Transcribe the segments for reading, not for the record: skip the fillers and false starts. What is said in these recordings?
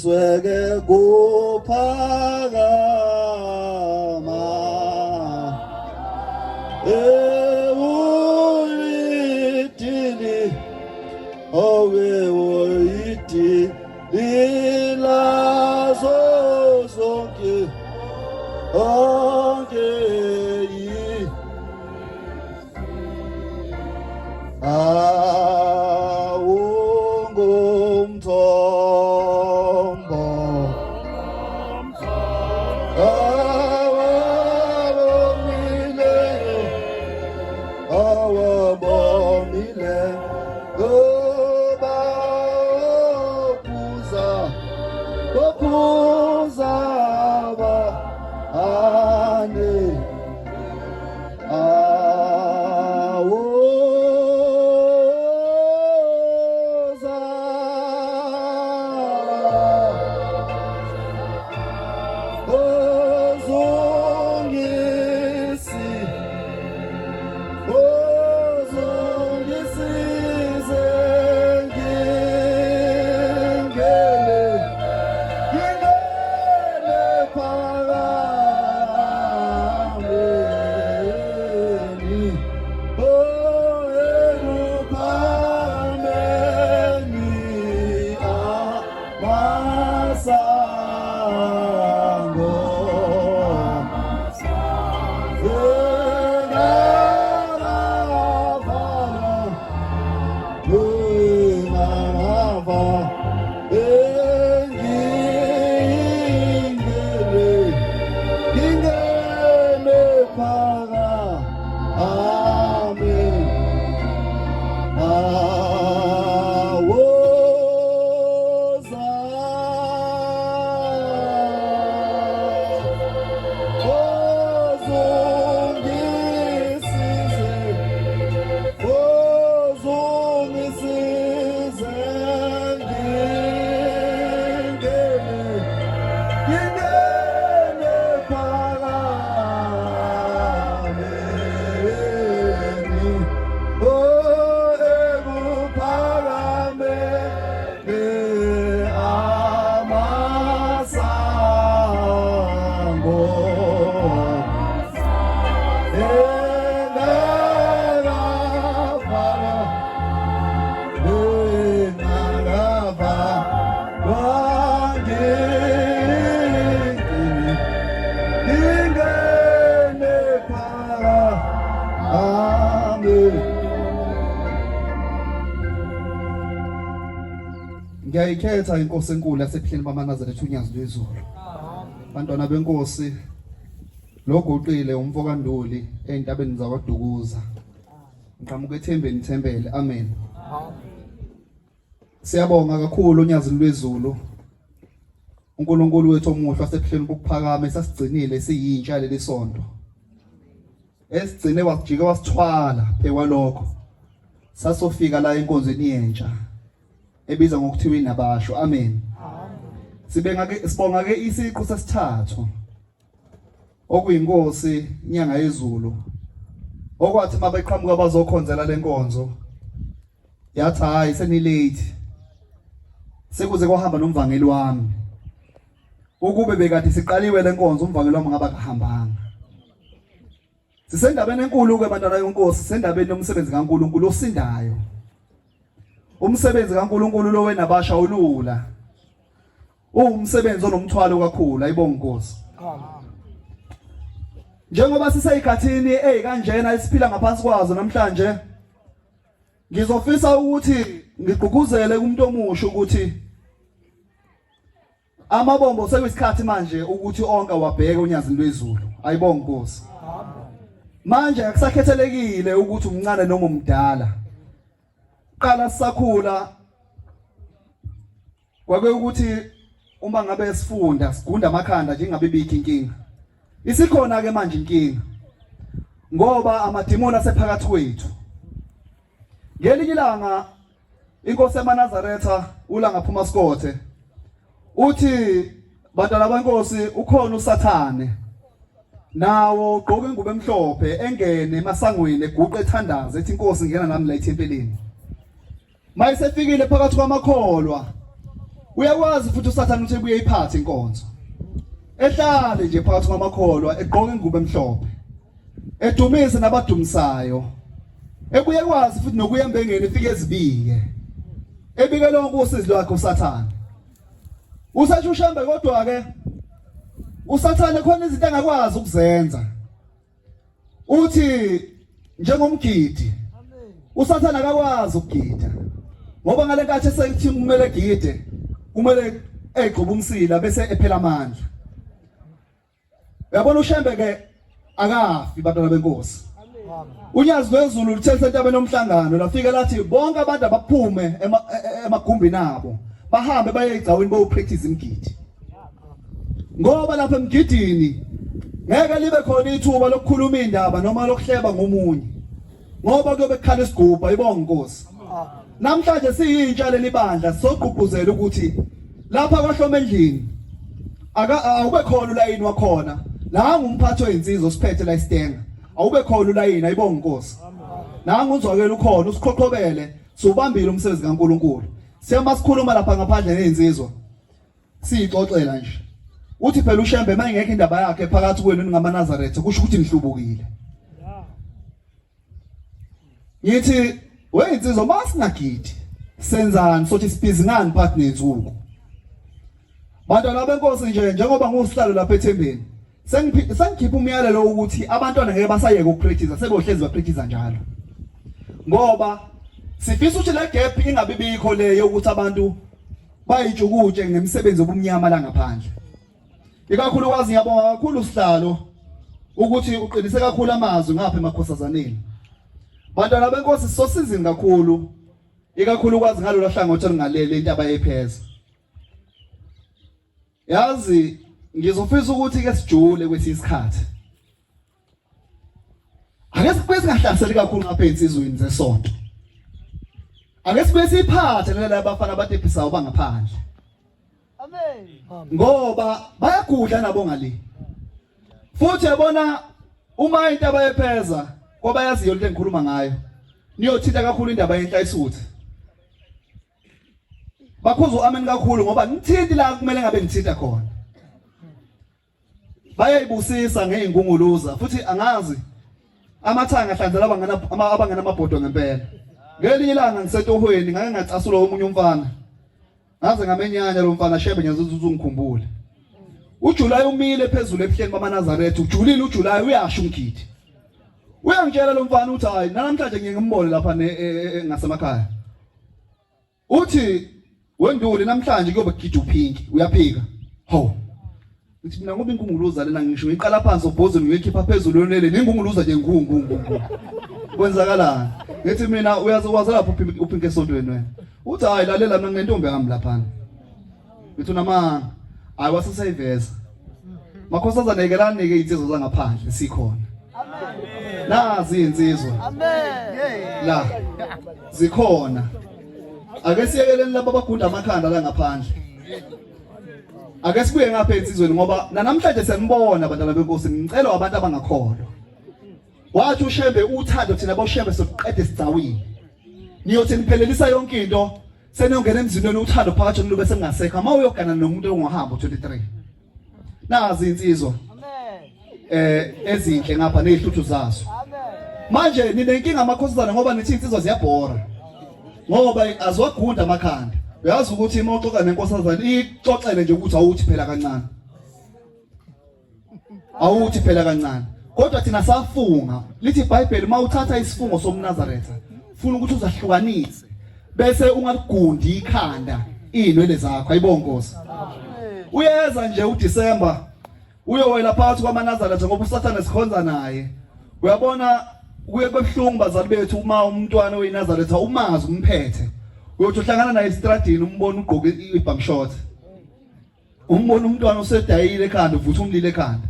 Ngisweke kuphakama Ewuyidili Owewuyidili Lazo zonke Onke Awungumthombo Awabomile Awabomile Baphuza Baphuza ba ane Awoza Ozongisi Ozongisize ngingene ngingene phakameni oh ekuphakameni amasango Ngiyayikhetha inkosi enkulu yasebuhleni bamaNazaretha uNyazi lwezulu. Bantwana benkosi loguqile umfo kaNduli ezintabeni zakwaDukuza. Ngiqhamuka ethembeni ithempeli. Amen. Siyabonga kakhulu uNyazi lwezulu. uNkulunkulu wethu omuhle wasebuhleni bokuphakama esasigcinile siyintsha leli sonto. Esigcine wasijike wasithwala phekwalokho. Sasofika la enkonzweni yentsha ebiza ngokuthiwa inabasho. Amen. Sibenga ke sibonga ke isiqu sesithathu okuyinkosi inyanga yezulu okwathi mabeqhamuka bazokhonzela lenkonzo yathi hayi senilate sekuze kwahamba nomvangeli wami ukube bekade siqaliwe lenkonzo umvangeli wami ngaba kahambanga Sisendabeni enkulu ke bantwana yenkosi, sisendabeni yomsebenzi kaNkuluNkulu osindayo. Umsebenzi kaNkuluNkulu lo wena basha ulula. Uwumsebenzi onomthwalo kakhulu, ayibonga inkosi. Njengoba siseyikhathini ezikanjena esiphila ngaphansi kwazo namhlanje, ngizofisa ukuthi ngigqugquzele kumuntu omusha ukuthi Amabombo sekuyisikhathi manje ukuthi onke wabheke unyazini lwezulu. Ayibonga Nkosi. Manje akusakhethelekile ukuthi umncane noma umdala. Qala sisakhula kwake ukuthi uma ngabe sifunda sigunda amakhanda nje ingabe ibikho inkinga. Isikhona ke manje inkinga. Ngoba amadimoni asephakathi kwethu. Ngelinye ilanga inkosi yamaNazaretha uLanga phuma sikothe uthi bantwana benkosi ukhona uSathane nawo ugqoka ingubo emhlophe engene emasangweni eguqe ethandaza ethi inkosi ngena nami la ethempelini mayisefikile phakathi kwamakholwa. Uyakwazi futhi uSathane ukuthi ebuye iphathe inkonzo. Ehlale nje phakathi kwamakholwa egqoka ingubo emhlophe. Edumise nabadumisayo. Ebuye kwazi futhi nokuya embengeni efike ezibike. Ebike lonke usizi lwakhe uSathane. Usasho uShembe kodwa ke uSathane khona izinto angakwazi ukuzenza. Uthi njengomgidi uSathane akakwazi ukugida ngoba ngalenkathi esethi kumele egide kumele egxoba umsila bese ephela amandla. Uyabona uShembe ke akafi bantwana benkosi. Unyazi lwezulu luthe entabeni yomhlangano lafika lathi bonke abantu abaphume e, e, emagumbini abo bahambe baye egcawini bayopractice imigidi. Ngoba lapha emgidini ngeke libe khona ithuba lokukhuluma indaba noma lokuhleba ngomunye. Ngoba kuyobe kukhala isigubhu ayibonga inkosi. Namhlanje siyintsha leli bandla sogqugquzela ukuthi lapha kwahloma endlini aka awube khona ulayini wakhona nangu umphathi wezinsizwa osiphethe la isitenga awube khona ulayini ayibonga inkosi nangu uzwakela ukhona usiqhoqhobele siubambile umsebenzi kaNkuluNkulu siyama sikhuluma lapha ngaphandle nezinsizwa siyixoxela nje uthi phela uShembe mayingekho indaba yakhe phakathi kwenu ningamaNazaretha kusho ukuthi nihlubukile Ngithi weyinsizwa masingagidi senzani sothi sibhizi ngani phakathi nensuku. Bantwana benkosi nje njengoba ngusihlalo lapha ethembeni sengikhipha umyalelo ukuthi abantwana ngeke basayeke ukupractice sebohlezi bapractice njalo. Ngoba sifisa ukuthi le gap ingabi bikho leyo ukuthi abantu bayitshukutshe ngemisebenzi obumnyama la ngaphandle. Ikakhulukazi ngiyabonga kakhulu sihlalo ukuthi uqinise kakhulu amazwi ngapha emakhosazaneni. Bantwana benkosi sosizini kakhulu ikakhulukazi ngalolu hlangothi olungalele intaba yepheza. Yazi ngizofisa ukuthi ke sijule kwesinye isikhathi. Ake sibuye singahlaseli kakhulu ngapha ensizweni zesonto. Ake sibuye siphathe lena abafana abatephisayo bangaphandle. Amen. Ngoba bayagudla nabo ngale. Futhi yabona uma into abayepheza kwabayaziyo into engikhuluma ngayo. Niyothinta kakhulu indaba yenhlayisuthi. Bakhuza uamen kakhulu ngoba ngithinti la kumele ngabe ngithinta khona. Bayayibusisa ngeyingunguluza futhi angazi amathanga ahlanzela abangena abangena amabhodo ngempela. Ngelinye ilanga ngisetohweni ngake ngacasula omunye umfana. Ngaze ngamenyanya lo mfana shebe ngiyazi ukuthi ungikhumbule. UJuly umile phezulu ebuhleni bamaNazaretha ujulile uJuly uyasho umgidi. Uyangitshela lo mfana uthi hayi namhlanje ngiye ngimbone lapha e, e, e, ngasemakhaya. Uthi wenduli namhlanje kuyobe kugida uphinki uyaphika. Hawu. Ngithi mina ngoba ingunguluza lena ngisho ngiqala phansi obhozweni ngiyikhipha phezulu yonele ningunguluza nje ngu ngu ngu. Kwenzakalani? Ngithi mina uyazi wazi lapho uphinki esontweni wena. Uthi hayi lalela mina nginentombi yami laphana. Ngithi unamanga. Hayi wasesayiveza. Makhosazana yekelani ke insizwa zangaphandle sikhona. Amen. Nazi insizwa. Amen. La zikhona. Ake siyekeleni laba abagunda amakhanda la ngaphandle. Ake sibuye ngapha ensizweni ngoba namhlanje senibona abantwana benkosi ngicela abantu abangakholwa. Wathi uShembe uthando thina boShembe sokuqeda esigcawini. Niyothi niphelelisa yonke into seniyongena emzini wenu uthando phakathi kwenu bese ningasekho. Uma uyogana nomuntu ongahamba 23. Nazi insizwa. Eh ezinhle ngapha nezihluthu zazo. Manje ninenkinga amakhosazana ngoba nithi insizwa ziyabhora. Ngoba aziwagunda amakhanda. Uyazi ukuthi uma uxoxa nenkosazana ixoxele nje ukuthi awuthi phela kancane. Awuthi phela kancane. Kodwa thina safunga lithi iBhayibheli uma uthatha isifungo somNazaretha funa ukuthi uzahlukanise bese ungaligundi ikhanda izinwele zakho ayibonga Nkosi. Uyeza nje uDecember uyowela phakathi kwamaNazaretha ngoba uSathane sikhonza naye. Uyabona kuye kubuhlungu bazali bethu uma umntwana oyiNazaretha umazi umphethe. Uyothi uhlangana naye estradini umbona ugqoke ibhamshot. Umbona umntwana usedayile ekhanda uvutha umlilo ekhanda.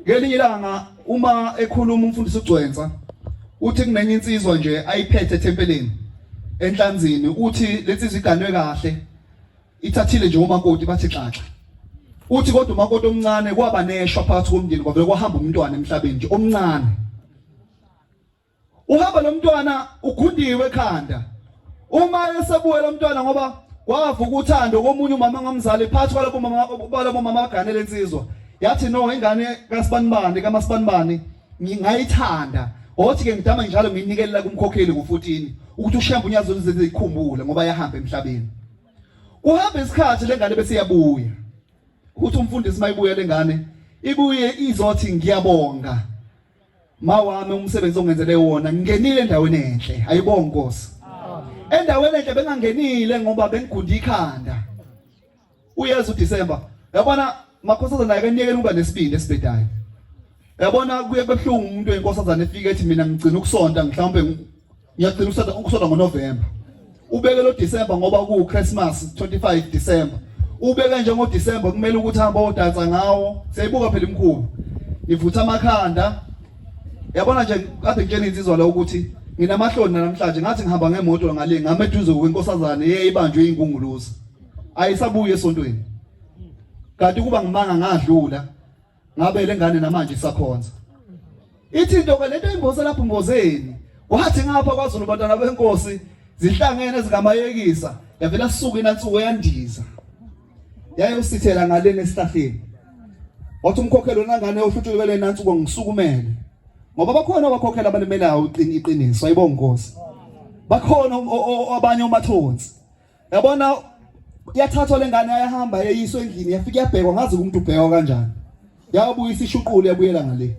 Ngelinye ilanga uma ekhuluma umfundisi uGcwensa uthi kunenye insizwa nje ayiphethe ethempelini enhlanzini uthi lensizwa iganwe kahle ithathile nje umakoti bathi xaxa. Uthi kodwa umakoti omncane kwaba neshwa phakathi komndeni kwavele kwahamba umntwana emhlabeni nje omncane. Uhamba lo mntwana ugundiwe ekhanda. Uma esebuya lo mntwana ngoba Kwavuka uthando komunye umama ngamzali phakathi kwalabo mama balabo mama bagane lensizwa. Yathi no ingane kaSibanibani kaMasibanibani ngingayithanda. Othi ke ngidama njalo nginikelela kumkhokheli ngo-14 ukuthi uShembe unyazi oluzenze ikhumbule ngoba yahamba emhlabeni. Kuhamba isikhathi lengane bese iyabuya. Uthi umfundisi mayibuya lengane ibuye izothi ngiyabonga. Mawami umsebenzi ongenzele wona ngingenile endaweni enhle ayibonga Nkosi. Endaweni enhle bengangenile ngoba bengigunda ikhanda. Uyeza uDecember. Yabona makhosazana naye kaniyekela ukuba nesibindi esibhedayo. Yabona kuye kubuhlungu umuntu wenkosazana efike ethi mina ngigcina ukusonta mhlawumbe ngiyagcina ukusonta ukusonta ngoNovember. Ubeke lo December ngoba ku Christmas 25 December. Ubeke nje ngo December kumele ukuthi hambe odansa ngawo. Siyayibuka phela imkhuba. Nivutha amakhanda. Yabona nje kade ngitshela insizwa la ukuthi nginamahloni namhlanje ngathi ngihamba ngemoto ngale ngame eduze kwenkosazane eyayibanjwe ingunguluza. Ayisabuye esontweni. Kanti kuba ngimanga ngadlula ngabe lengane namanje isakhonza ithi into ke lento imboze lapho imbozeni wathi ngapha kwaZulu bantwana benkosi zihlangene zikamayekisa yavela suka inansuku yandiza yayosithela ngaleni esihlahleni wathi umkhokhelo nangane ohlutshulukele nansuku ngisukumele ngoba bakhona abakhokhela abalimelayo iqiniso ayibonga inkosi bakhona abanye omathonsi Yabona yathathwa lengane yayahamba yeyiswa endlini yafika yabhekwa ngazi umuntu ubhekwa kanjani. Yabuyisa ishuqulu yabuyela ngale.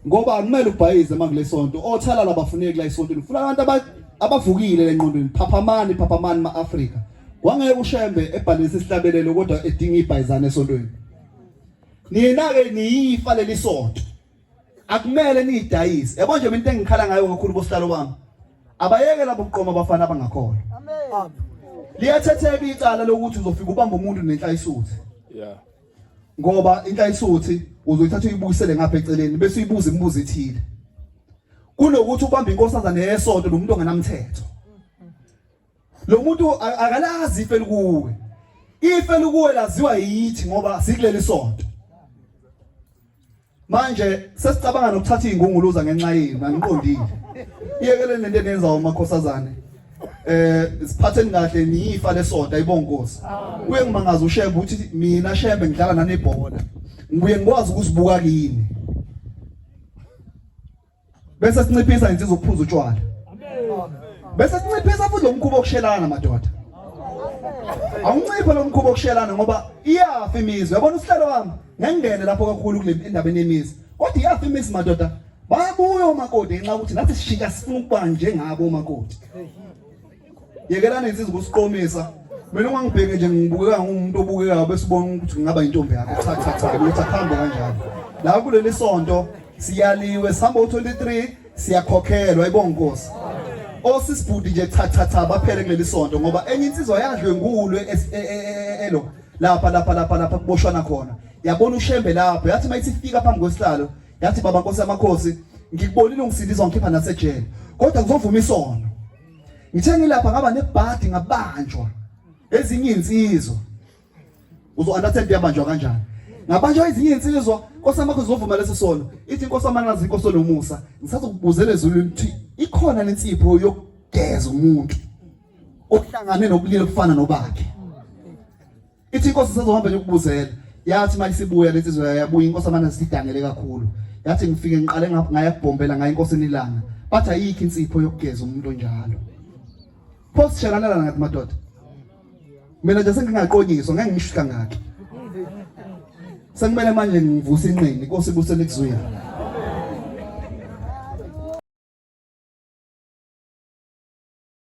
Ngoba akumele ubhayize mangule sonto. Othala labafuneki la esontweni. Ufuna abantu abavukile lenqondweni. Phaphamani phaphamani ma-Afrika. Wangeke uShembe ebhalisa isihlabelelo kodwa edinga ibhayizane esontweni. Nina ke niyifa leli sonto. Akumele niyidayise. Yabo nje mina into engikhala ngayo kakhulu bosihlalo bami. Abayeke labo kuqoma abafana abangakholwa. Amen. Liyathetheka icala lokuthi uzofika ubamba umuntu nenhlayisuthi. Yeah. Ngoba inhlayisuthi uzoyithatha uyibuyisele ngapha eceleni bese uyibuza imibuzo ethile. Kunokuthi ubambe inkosazane yesonto nomuntu ongenamthetho. Lo muntu akalazi ife likuwe. Ife likuwe laziwa yithi ngoba sikuleli sonto. Manje sesicabanga nokuthatha izingunguluza ngenxa yenu angiqondile. Iyekeleni lento eniyenzayo makhosazane. Eh siphatheni kahle niyifa lesonto ayibonga Nkosi. Kuye ngimangaza uShembe ukuthi mina Shembe ngidlala nani ibhola. Ngibuye ngikwazi ukuzibuka kini. Bese sinciphisa insizwa ukuphuza utshwala. Bese sinciphisa futhi lo mkhuba wokushelana madoda. Awunciphe lo mkhuba wokushelana ngoba iyafa imizi. Uyabona usihlalo wami ngengene lapho kakhulu kule endabeni yemizi. Kodwa iyafa imizi madoda. Bayabuya omakoti ngenxa ukuthi nathi sishintsha sifuna ukuba njengabo omakoti. Yekelani insizwa ukusiqomisa. Mina ungangibheke nje ngibukeka ngumuntu obukekayo bese ubona ukuthi ngingaba intombi yakho. Cha cha cha, ukuthi akuhambe kanjalo. La kuleli sonto siyaliwe sihamba u23 siyakhokhelwa ayibonga inkosi. Osisibhudi nje cha cha cha baphele kuleli sonto ngoba enye insizwa yadlwengulwe e, e, e, elo lapha lapha lapha lapha kuboshwana khona. Yabona uShembe lapho yathi mayithi ifika phambi kwesihlalo yathi baba Nkosi yamakhosi ngikubonile ungisindisa ngikhipha nasejele kodwa ngizovuma isono. Ngithe ngilapha ngaba nebhadi ngabanjwa ezinye insizwa. Uzo understand yabanjwa kanjani? Ngabanjwa ezinye insizwa, Nkosi amakho uzovuma lesi sono. Ithi Nkosi amanazi inkosi onomusa. Ngisazokubuzela ezulwini ukuthi ikhona lensipho yokugeza umuntu ohlangane nobulili obufana nobakhe. Ithi inkosi sazohamba ngiyokubuzela. Yathi mayisibuya lensizwa yabuya inkosi amane sidangele kakhulu. Yathi ngifike ngiqale ngaya kubhombela ngayo inkosini ilanga. Bathi ayikho insipho yokugeza umuntu onjalo. Pho sishelanela ngathi madoda. Mina nje sengingaqonyiswa ngeke ngisho kangaki. Sekumele manje ngivuse inqini inkosi ibusele kuzwile.